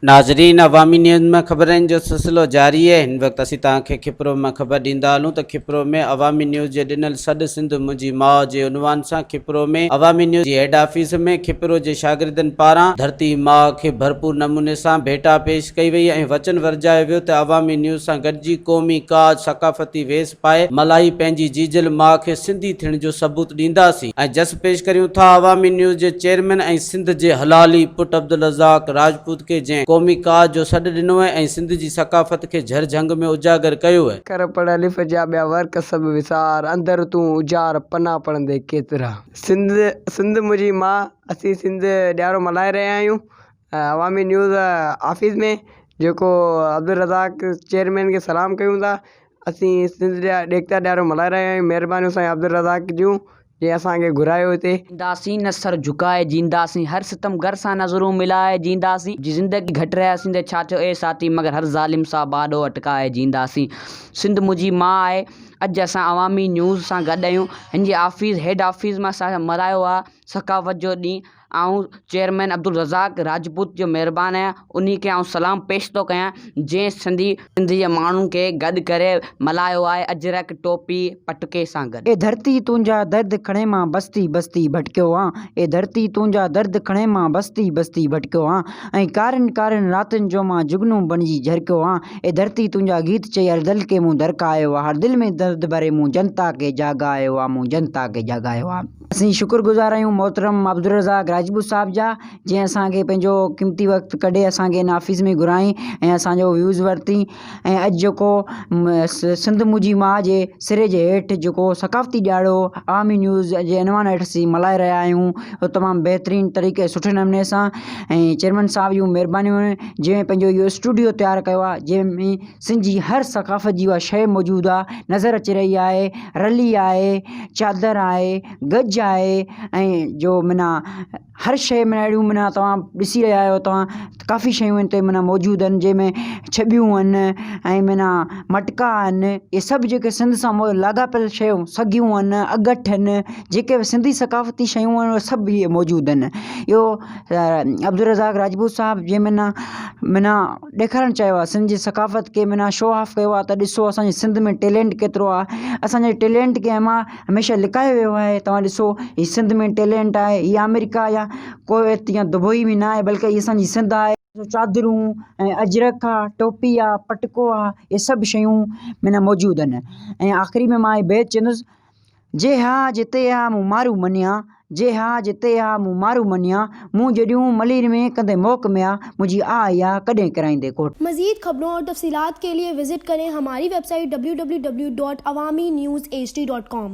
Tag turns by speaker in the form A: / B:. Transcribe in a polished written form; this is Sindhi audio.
A: ناظرين عوامي نيوز ۾ خبرن جو سلسلو جاري آهي هن وقت اسين توهان کي کپرو مان خبر ڏيندا هلون ته کپرو ۾ عوامي نيوز جي ڏنل سڏ سنڌ منهنجي ماء جي عنوان سان کپرو ۾ عوامي نيوز جي هيڊ آفيس ۾ کپرو جي شاگردن پاران ڌرتي ماء کي ڀرپور نموني سان ڀيٽا پيش ڪئي وئي ۽ وچن ورجايو ويو ته عوامي نيوز سان گڏجي قومي ڪاز ثقافتي ويس پائي ملهائي پنهنجي جيجل ماء کي سنڌي ٿيڻ جو ثبوت ڏينداسين ۽ جس پيش ڪريون ٿا عوامي نيوز جي چيئرمين ۽ سنڌ جي حلالي پٽ عبدالرزاق راجپوت کي جنهن قومي ڪاز جو سڏ ڏنو ۽ سنڌ جي ثقافت کي جھر جھنگ ۾ اجاگر ڪيو.
B: ڪر پڙ الف جا ٻيا ورق سڀ وسار اندر تون اجار پنا پڙهندي ڪيترا. سنڌ سنڌ منهنجي ماء اسين سنڌ ڏيارو ملهائي رهيا آهيون عوامي نيوز آفيس ۾ جيڪو عبدالرزاق چيئرمين کي سلام ڪيون ٿا اسين سنڌ جا ايڪتا ڏهاڙو ملهائي رهيا آهيون مهربانيون سائين عبدالرزاق جون جنهن اسان کي گهرايو هتي.
C: جينداسين نه سر جهڪائي جينداسين هر ستم گر سان نظرون ملائي جينداسين جي زندگي گهٽ رهياسين ته ڇا ٿيو اي ساٿي مگر هر ظالم سان ٻاڏو اٽڪائي جينداسين سنڌ منهنجي ماء آهي اڄ اسان عوامي نيوز سان گڏ آهيون هن جي آفيس هيڊ آفيس مان اسان ملهايو آهي ثقافت جو ڏينهن آئون چيئرمين عبدالرزاق راجپوت جو مهربان آهيان انهي کي آئون سلام پيش ٿو ڪيان جنهن سنڌي سنڌ جي ماڻهن کي گڏ ڪري ملهايو آهي اجرڪ ٽوپي پٽڪي سان گڏ.
D: اي ڌرتي تنهنجا درد کڻي مان بستي بستي ڀٽڪيو آن اي ڌرتي تنهنجا درد کڻي مان بستي بستي ڀٽڪيو آن ۽ ڪارين ڪارين راتين جو مان جگنو بڻجي جهرڪيو آن اي ڌرتي تنهنجا گيت چئي هر دل کي مون درڪايو آ هر دل ۾ درد ڀري مون جنتا کي جاڳايو آ مون جنتا کي جاڳايو آ. اسين شڪر گذار آهيون محترم عبدالرزاق راجپوت صاحب جا جنهن اسان کي پنهنجو قيمتي وقت ڪڍي اسان کي هن آفيس ۾ گهرائين ۽ اسان جو ويوز ورتي ۽ اڄ جيڪو سنڌ منهنجي ماء جي سري جي هيٺ جيڪو ثقافتي ڏهاڙو عوامي نيوز جي عنوان هيٺ اسين ملهائي رهيا آهيون اهو تمام بهترين طريقي سٺي نموني سان ۽ چيئرمين صاحب جون مهربانيون آهن جنهن پنهنجو اهو اسٽوڊيو تيار ڪيو آهي جنهن ۾ سنڌ جي هر ثقافت جي اها شيء موجود آهي نظر اچي رهي آهي رلي آهي چادر آهي گج آهي ۽ جو معنيٰ هر شيء معنيٰ اهڙيون معنيٰ توهان ڏسي رهيا آهيو توهان ڪافي شيون هتي معنيٰ موجود آهن جنهن ۾ ڇٻيون آهن ۽ معنيٰ مٽڪا آهن اهي سڀ جيڪي سنڌ سان لاڳاپيل شيون سڳيون آهن اڳٺ آهن جيڪي به سنڌي ثقافتي شيون آهن اهي سڀ اهي موجود آهن اهو عبدالرزاق راجپوت صاحب جنهن معنيٰ معنيٰ ڏيکارڻ چاهيو آهي سنڌ جي ثقافت کي معنيٰ شو آف ڪيو آهي ته ڏسو اسان جي سنڌ ۾ ٽيلينٽ ڪيترو آهي اسان جي ٽيلينٽ کي اما هميشه لڪايو ويو آهي توهان ڏسو هي سنڌ ۾ ٽيلينٽ آهي هي آمريڪا يا ڪويت يا دبئي ۾ نه آهي بلڪه هي اسان جي سنڌ آهي. چادرون ۽ اجرڪ آهي ٽوپي آهي پٽڪو آهي اهي سڀ شيون معنيٰ موجود آهن ۽ آخري ۾ مان هي بيت چوندس جي ها جتي ها مون مارو منيا، جي ها جتي ها مون مارو منيا، مون جڏيون ملير ۾ ڪندي موڪ ميا، منهنجي آء اها ڪڏهن ڪرائيندي ڪوٺ.
E: مزيد خبرون اور تفصيلات کے لئے وزٽ ڪرين ھماري web site www.awamiNewsHD.com.